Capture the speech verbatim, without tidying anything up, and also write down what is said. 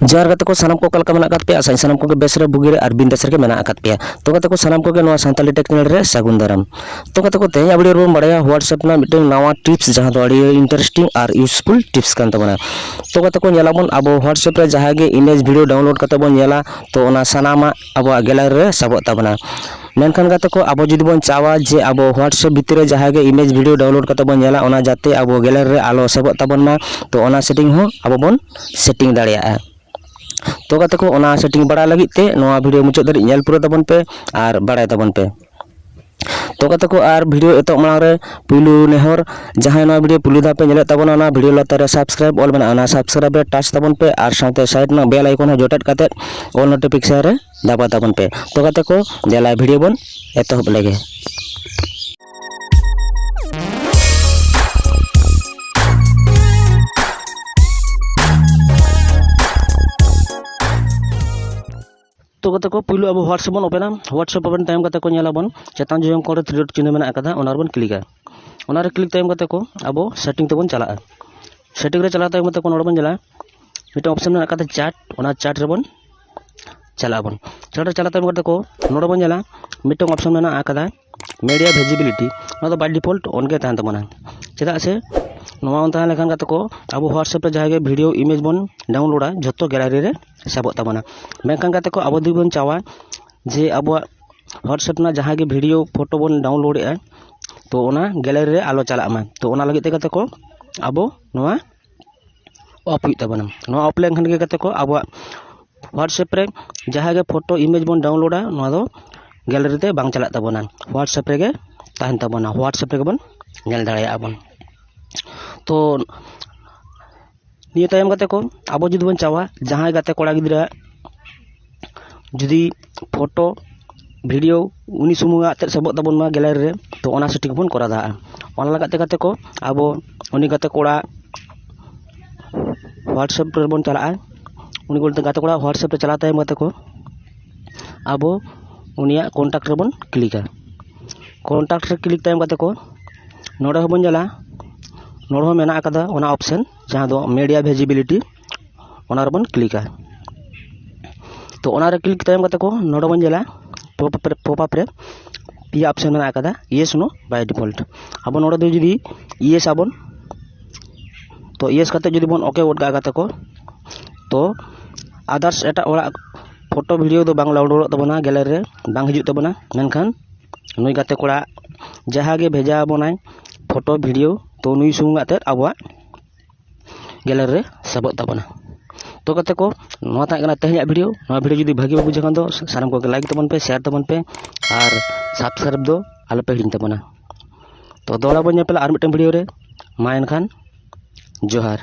ᱡᱚᱦᱟᱨ ᱜᱟᱛᱮ ᱠᱚ, ᱥᱟᱱᱟᱢ ᱠᱚ ᱚᱠᱟ ᱞᱮᱠᱟ ᱢᱮᱱᱟᱜ ᱟᱠᱟᱫ ᱯᱮᱭᱟ? ᱟᱥᱟᱧ ᱥᱟᱱᱟᱢ ᱠᱚᱜᱮ ᱵᱮᱥ ᱨᱮ, ᱵᱩᱜᱤ ᱨᱮ ᱟᱨ ᱵᱤᱱᱫᱟᱥ ᱨᱮᱜᱮ ᱢᱮᱱᱟᱜ ᱟᱠᱟᱫ ᱯᱮᱭᱟ᱾ ᱛᱚ ᱜᱟᱛᱮ ᱠᱚ, ᱥᱟᱱᱟᱢ ᱠᱚᱜᱮ ᱱᱚᱣᱟ ᱥᱟᱱᱛᱟᱲᱤ ᱴᱮᱠ ᱪᱮᱱᱮᱞ ᱨᱮ ᱥᱟᱹᱜᱩᱱ ᱫᱟᱨᱟᱢ᱾ ᱛᱚ ᱜᱟᱛᱮ ᱠᱚ, ᱛᱮᱦᱮᱧ ᱟᱵᱚ ᱵᱚᱱ ᱵᱟᱲᱟᱭᱟ WhatsApp ᱨᱮᱱᱟᱜ ᱢᱤᱫᱴᱟᱝ ᱱᱟᱣᱟ ᱴᱤᱯᱥ, ᱡᱟᱦᱟᱸ ᱫᱚ ᱟᱹᱰᱤ ᱤᱱᱴᱟᱨᱮᱥᱴᱤᱝ ᱟᱨ ᱤᱭᱩᱡᱽᱯᱷᱩᱞ ᱴᱤᱯᱥ ᱠᱟᱱ ᱛᱟᱵᱚᱱᱟ᱾ ᱛᱚ ᱜᱟᱛᱮ ᱠᱚ, ᱧᱮᱞᱟᱵᱚᱱ ᱟᱵᱚ WhatsApp ᱨᱮ ᱡᱟᱦᱟᱸ ᱜᱮ ᱤᱢᱮᱡᱽ ᱵᱷᱤᱰᱤᱭᱳ ᱰᱟᱣᱩᱱᱞᱳᱰ ᱠᱟᱛᱮ ᱵᱚᱱ ᱧᱮᱞᱟ, ᱛᱚ ᱚᱱᱟ ᱥᱟᱱᱟᱢᱟᱜ ᱟᱵᱚᱣᱟᱜ ᱜᱮᱞᱟᱨᱤ ᱨᱮ ᱥᱟᱵᱚᱜ ᱛᱟᱵᱚᱱᱟ᱾ ᱢᱮᱱᱠᱷᱟᱱ ᱜᱟᱛᱮ ᱠᱚ, ᱟᱵᱚ ᱡᱩᱫᱤ ᱵᱚᱱ ᱪᱟᱣᱟ ᱡᱮ ᱟᱵᱚ WhatsApp ᱵᱷᱤᱛᱤᱨ ᱨᱮ ᱡᱟᱦᱟᱸ ᱜᱮ ᱤᱢᱮᱡᱽ ᱵᱷᱤᱰᱤᱭᱳ ᱰᱟᱣᱩᱱᱞᱳᱰ ᱠᱟᱛᱮ ᱵᱚᱱ ᱧᱮᱞᱟ, ᱚᱱᱟ ᱡᱟᱛᱮ ᱟᱵᱚ ᱜᱮᱞᱟᱨᱤ ᱨᱮ ᱟᱞᱚ ᱥᱮᱵᱷᱚᱜ ᱛᱟᱵᱚᱱ ᱢᱟ, ᱛᱚ ᱚᱱᱟ ᱥᱮᱴᱤᱝ ᱦᱚᱸ ᱟᱵᱚ ᱵᱚᱱ ᱥᱮᱴᱤᱝ ᱫᱟᱲᱮᱭᱟᱜᱼᱟ᱾ ᱛᱚ ᱜᱟᱛᱮ ᱠᱚ, ᱚᱱᱟ ᱥᱮᱴᱤᱝ ᱵᱟᱲᱟᱭ ᱞᱟᱹᱜᱤᱫ ᱛᱮ ᱱᱚᱣᱟ ᱵᱷᱤᱰᱤᱭᱳ ᱢᱩᱪᱟᱹᱫ ᱫᱷᱟᱹᱨᱤᱡ ᱧᱮᱞ ᱯᱩᱨᱟᱹᱣ ᱛᱟᱵᱚᱱ ᱯᱮ ᱟᱨ ᱵᱟᱲᱟᱭ ᱛᱟᱵᱚᱱ ᱯᱮ᱾ ᱛᱚ ᱜᱟᱛᱮ ᱠᱚ, ᱟᱨ ᱵᱷᱤᱰᱤᱭᱳ ᱮᱛᱚᱦᱚᱵ ᱢᱟᱲᱟᱝ ᱨᱮ ᱯᱩᱭᱞᱩ ᱱᱮᱦᱚᱨ, ᱡᱟᱦᱟᱸᱭ ᱱᱚᱣᱟ ᱵᱷᱤᱰᱤᱭᱳ ᱯᱩᱭᱞᱩ ᱫᱷᱟᱣ ᱯᱮ ᱧᱮᱞᱮᱫ ᱛᱟᱵᱚᱱᱟ, ᱚᱱᱟ ᱵᱷᱤᱰᱤᱭᱳ ᱞᱟᱛᱟᱨ ᱨᱮ ᱥᱟᱵᱥᱠᱨᱟᱭᱤᱵ ᱚᱞ ᱢᱮᱱᱟᱜᱼᱟ, ᱚᱱᱟ ᱥᱟᱵᱥᱠᱨᱟᱭᱤᱵ ᱨᱮ ᱴᱟᱪ ᱛᱟᱵᱚᱱ ᱯᱮ ᱟᱨ ᱥᱟᱶᱛᱮ ᱥᱟᱭᱤᱰ ᱨᱮᱱᱟᱜ ᱵᱮᱞ ᱟᱭᱠᱚᱱ ᱦᱚᱸ ᱡᱚᱴᱮᱫ ᱠᱟᱛᱮ ᱚᱞ ᱱᱳᱴᱤᱯᱷᱤᱠᱮᱥᱚᱱ ᱨᱮ ᱫᱟᱵᱟᱣ ᱛᱟᱵᱚᱱ ᱯᱮ᱾ ᱛᱚ ᱜᱟᱛᱮ ᱠᱚ, ᱫᱮᱞᱟ ᱵᱷᱤᱰᱤᱭᱳ ᱵᱚᱱ ᱮᱛᱚᱦᱚᱵ ᱞᱮᱜᱮ᱾ ᱛᱚ ᱜᱟᱛᱮ ᱠᱚ, ᱯᱩᱭᱞᱩ ᱟᱵᱚ WhatsApp ᱵᱚᱱ ᱳᱯᱮᱱᱟ᱾ WhatsApp ᱳᱯᱮᱱ ᱛᱟᱭᱚᱢ ᱜᱟᱛᱮ ᱠᱚ, ᱧᱮᱞᱟᱵᱚᱱ ᱪᱮᱛᱟᱱ ᱡᱚᱡᱚᱢ ᱠᱚᱬ ᱨᱮ ᱛᱷᱨᱤ ᱰᱚᱴ ᱪᱤᱱᱦᱟᱹ ᱢᱮᱱᱟᱜ ᱟᱠᱟᱫᱟ, ᱚᱱᱟ ᱨᱮᱵᱚᱱ ᱠᱞᱤᱠᱟ᱾ ᱚᱱᱟ ᱨᱮ ᱠᱞᱤᱠ ᱛᱟᱭᱚᱢ ᱜᱟᱛᱮ ᱠᱚ, ᱟᱵᱚ ᱥᱮᱴᱤᱝ ᱛᱮᱵᱚᱱ ᱪᱟᱞᱟᱜᱼᱟ᱾ ᱥᱮᱴᱤᱝ ᱨᱮ ᱪᱟᱞᱟᱣ ᱛᱟᱭᱚᱢ ᱜᱟᱛᱮ ᱠᱚ, ᱱᱚᱰᱮ ᱵᱚᱱ ᱧᱮᱞᱟ ᱢᱤᱫᱴᱟᱝ ᱚᱯᱥᱮᱱ ᱢᱮᱱᱟᱜ ᱟᱠᱟᱫᱟ ᱪᱟᱴ, ᱚᱱᱟ ᱪᱟᱴ ᱨᱮᱵᱚᱱ ᱪᱟᱞᱟᱜ ᱟᱵᱚᱱ᱾ ᱪᱟᱴ ᱨᱮ ᱪᱟᱞᱟᱣ ᱛᱟᱭᱚᱢ ᱜᱟᱛᱮ ᱠᱚ, ᱱᱚᱰᱮ ᱵᱚᱱ ᱧᱮᱞᱟ ᱢᱤᱫᱴᱟᱝ ᱚᱯᱥᱮᱱ ᱢᱮᱱᱟᱜ ᱟᱠᱟᱫᱟ ᱢᱤᱰᱤᱭᱟ ᱵᱷᱤᱡᱤᱵᱤᱞᱤᱴᱤ᱾ ᱱᱚᱣᱟ ᱫᱚ by default on ᱜᱮ ᱛᱟᱦᱮᱱ ᱛᱟᱵᱚᱱᱟ᱾ ᱪᱮᱫᱟᱜ ᱥᱮ ᱱᱚᱣᱟ on ᱛᱟᱦᱮᱸ ᱞᱮᱠᱷᱟᱱ ᱜᱟᱛᱮ ᱠᱚ, ᱟᱵᱚ WhatsApp ᱨᱮ ᱡᱟᱦᱟᱸ ᱜᱮ ᱵᱷᱤᱰᱤᱭᱳ ᱤᱢᱮᱡᱽ ᱵᱚᱱ ᱰᱟᱣᱩᱱᱞᱳᱰᱟ, ᱡᱷᱚᱛᱚ ᱜᱮᱞᱟᱨᱤ ᱨᱮ ᱥᱟᱵᱚᱜ ᱛᱟᱵᱚᱱᱟ᱾ ᱢᱮᱱᱠᱷᱟᱱ ᱜᱟᱛᱮ ᱠᱚ, ᱟᱵᱚ ᱡᱩᱫᱤ ᱵᱚᱱ ᱪᱟᱣᱟ ᱡᱮ ᱟᱵᱚᱣᱟᱜ WhatsApp ᱨᱮᱱᱟᱜ ᱡᱟᱦᱟᱸ ᱜᱮ ᱵᱷᱤᱰᱤᱭᱳ ᱯᱷᱳᱴᱳ ᱵᱚᱱ ᱰᱟᱣᱩᱱᱞᱳᱰᱮᱜᱼᱟ, ᱛᱚ ᱚᱱᱟ ᱜᱮᱞᱟᱨᱤ ᱨᱮ ᱟᱞᱚ ᱪᱟᱞᱟᱜ ᱢᱟ, ᱛᱚ ᱚᱱᱟ ᱞᱟᱹᱜᱤᱫ ᱛᱮ ᱜᱟᱛᱮ ᱠᱚ, ᱟᱵᱚ ᱱᱚᱣᱟ ᱚᱯᱷ ᱦᱩᱭᱩᱜ ᱛᱟᱵᱚᱱᱟ᱾ ᱱᱚᱣᱟ ᱚᱯᱷ ᱞᱮᱱᱠᱷᱟᱱ ᱜᱮ ᱜᱟᱛᱮ ᱠᱚ, ᱟᱵᱚᱣᱟᱜ WhatsApp ᱨᱮ ᱡᱟᱦᱟᱸ ᱜᱮ ᱯᱷᱳᱴᱳ ᱤᱢᱮᱡᱽ ᱵᱚᱱ ᱰᱟᱣᱩᱱᱞᱳᱰᱟ, ᱱᱚᱣᱟ ᱫᱚ ᱜᱮᱞᱟᱨᱤ ᱨᱮ ᱵᱟᱝ ᱪᱟᱞᱟᱜ ᱛᱟᱵᱚᱱᱟ, WhatsApp ᱨᱮᱜᱮ ᱛᱟᱦᱮᱱ ᱛᱟᱵᱚᱱᱟ, WhatsApp ᱨᱮᱜᱮ ᱵᱚᱱ ᱧᱮᱞ ᱫᱟᱲᱮᱭᱟᱜᱼᱟ ᱵᱚᱱ᱾ ᱛᱚ ᱱᱤᱭᱟᱹ ᱛᱟᱭᱚᱢ ᱜᱟᱛᱮ ᱠᱚ, ᱟᱵᱚ ᱡᱩᱫᱤ ᱵᱚᱱ ᱪᱟᱣᱟ ᱡᱟᱦᱟᱸᱭ ᱜᱟᱛᱮ ᱠᱚᱲᱟ ᱜᱤᱫᱽᱨᱟᱹ ᱡᱩᱫᱤ ᱯᱷᱳᱴᱳ, ᱵᱷᱤᱰᱤᱭᱳ ᱩᱱᱤ ᱥᱩᱢᱩᱝᱟᱜ ᱛᱮᱫ ᱥᱮᱵᱷᱚᱜ ᱛᱟᱵᱚᱱ ᱢᱟ ᱜᱮᱞᱟᱨᱤ ᱨᱮ, ᱛᱚ ᱚᱱᱟ ᱥᱮᱴᱤᱝ ᱵᱚᱱ ᱠᱚᱨᱟᱣ ᱫᱟᱲᱮᱭᱟᱜᱼᱟ᱾ ᱚᱱᱟ ᱞᱟᱹᱜᱤᱫ ᱛᱮ ᱜᱟᱛᱮ ᱠᱚ, ᱟᱵᱚ ᱩᱱᱤ ᱜᱟᱛᱮ ᱠᱚᱲᱟ WhatsApp ᱨᱮᱵᱚᱱ ᱪᱟᱞᱟᱜᱼᱟ᱾ ᱩᱱᱤ ᱵᱚᱞᱛᱮ ᱜᱟᱛᱮ ᱠᱚᱲᱟ WhatsApp ᱨᱮ ᱪᱟᱞᱟᱣ ᱛᱟᱭᱚᱢ ᱜᱟᱛᱮ ᱠᱚ, ᱟᱵᱚ ᱩᱱᱤᱭᱟᱜ ᱠᱚᱱᱴᱟᱠᱴ ᱨᱮᱵᱚᱱ ᱠᱞᱤᱠᱟ᱾ ᱠᱚᱱᱴᱟᱠᱴ ᱨᱮ ᱠᱞᱤᱠ ᱛᱟᱭᱚᱢ ᱜᱟᱛᱮ ᱠᱚ, ᱱᱚᱰᱮ ᱦᱚᱸᱵᱚᱱ ᱧᱮᱞᱟ, ᱱᱚᱰᱮ ᱦᱚᱸ ᱢᱮᱱᱟᱜ ᱟᱠᱟᱫᱟ ᱚᱱᱟ ᱚᱯᱥᱮᱱ, ᱡᱟᱦᱟᱸ ᱫᱚ ᱢᱤᱰᱤᱭᱟ ᱵᱷᱤᱡᱤᱵᱤᱞᱤᱴᱤ᱾ ᱚᱱᱟ ᱨᱮᱵᱚᱱ ᱠᱞᱤᱠᱟ᱾ ᱛᱚ ᱚᱱᱟᱨᱮ ᱠᱞᱤᱠ ᱛᱟᱭᱚᱢ ᱠᱟᱛᱮ ᱠᱚ ᱱᱚᱰᱮ ᱵᱚᱱ ᱧᱮᱞᱟ ᱯᱚᱯ ᱟᱯ ᱨᱮ, ᱯᱚᱯ ᱟᱯ ᱨᱮ ᱯᱮᱭᱟ ᱚᱯᱥᱮᱱ ᱢᱮᱱᱟᱜ ᱟᱠᱟᱫᱟ, ᱤᱭᱮᱥ, ᱱᱳ, ᱵᱟᱭ ᱰᱤᱯᱷᱚᱞᱴ᱾ ᱟᱵᱚ ᱱᱚᱰᱮ ᱫᱚ ᱡᱩᱫᱤ ᱤᱭᱮᱥ ᱟᱵᱚᱱ, ᱛᱚ ᱤᱭᱮᱥ ᱠᱟᱛᱮ ᱡᱩᱫᱤ ᱵᱚᱱ ᱳᱠᱮ ᱜᱚᱫ ᱠᱟᱜᱼᱟ ᱜᱟᱛᱮ ᱠᱚ, ᱛᱚ ᱟᱫᱟᱨᱥ ᱮᱴᱟᱜ ᱦᱚᱲᱟᱜ ᱯᱷᱳᱴᱳ ᱵᱷᱤᱰᱤᱭᱳ ᱫᱚ ᱵᱟᱝ ᱞᱳᱰᱚᱜ ᱛᱟᱵᱚᱱᱟ, ᱜᱮᱞᱟᱨᱤ ᱨᱮ ᱵᱟᱝ ᱦᱤᱡᱩᱜ ᱛᱟᱵᱚᱱᱟ᱾ ᱢᱮᱱᱠᱷᱟᱱ ᱱᱩᱭ ᱜᱟᱛᱮ ᱠᱚᱲᱟ ᱡᱟᱦᱟᱸ ᱜᱮ ᱵᱷᱮᱡᱟ ᱟᱵᱚᱱᱟᱭ ᱯᱷᱳᱴᱳ ᱵᱷᱤᱰᱤᱭᱳ, ᱛᱚ ᱱᱩᱭ ᱥᱩᱢᱩᱝ ᱟᱛᱮᱫ ᱟᱵᱚᱣᱟᱜ ᱜᱮᱞᱟᱨᱤ ᱨᱮ ᱥᱟᱵᱚᱜ ᱛᱟᱵᱚᱱᱟ᱾ ᱛᱚ ᱜᱟᱛᱮ ᱠᱚ, ᱱᱚᱣᱟ ᱛᱟᱦᱮᱸ ᱠᱟᱱᱟ ᱛᱮᱦᱮᱧᱟᱜ ᱵᱷᱤᱰᱤᱭᱳ᱾ ᱱᱚᱣᱟ ᱵᱷᱤᱰᱤᱭᱳ ᱡᱩᱫᱤ ᱵᱷᱟᱹᱜᱤ ᱯᱮ ᱵᱩᱡᱷᱟᱹᱣ ᱠᱷᱟᱱ ᱫᱚ ᱥᱟᱱᱟᱢ ᱠᱚᱜᱮ ᱞᱟᱭᱤᱠ ᱛᱟᱵᱚᱱ ᱯᱮ, ᱥᱮᱭᱟᱨ ᱛᱟᱵᱚᱱ ᱯᱮ ᱟᱨ ᱥᱟᱵᱥᱠᱨᱟᱭᱤᱵ ᱫᱚ ᱟᱞᱚᱯᱮ ᱦᱤᱲᱤᱧ ᱛᱟᱵᱚᱱᱟ᱾ ᱛᱚ ᱫᱚᱦᱲᱟ ᱵᱚᱱ ᱧᱮᱯᱮᱞᱟ ᱟᱨ ᱢᱤᱫᱴᱟᱝ ᱵᱷᱤᱰᱤᱭᱳ ᱨᱮ᱾ ᱢᱟ ᱮᱱᱠᱷᱟᱱ ᱡᱚᱦᱟᱨ᱾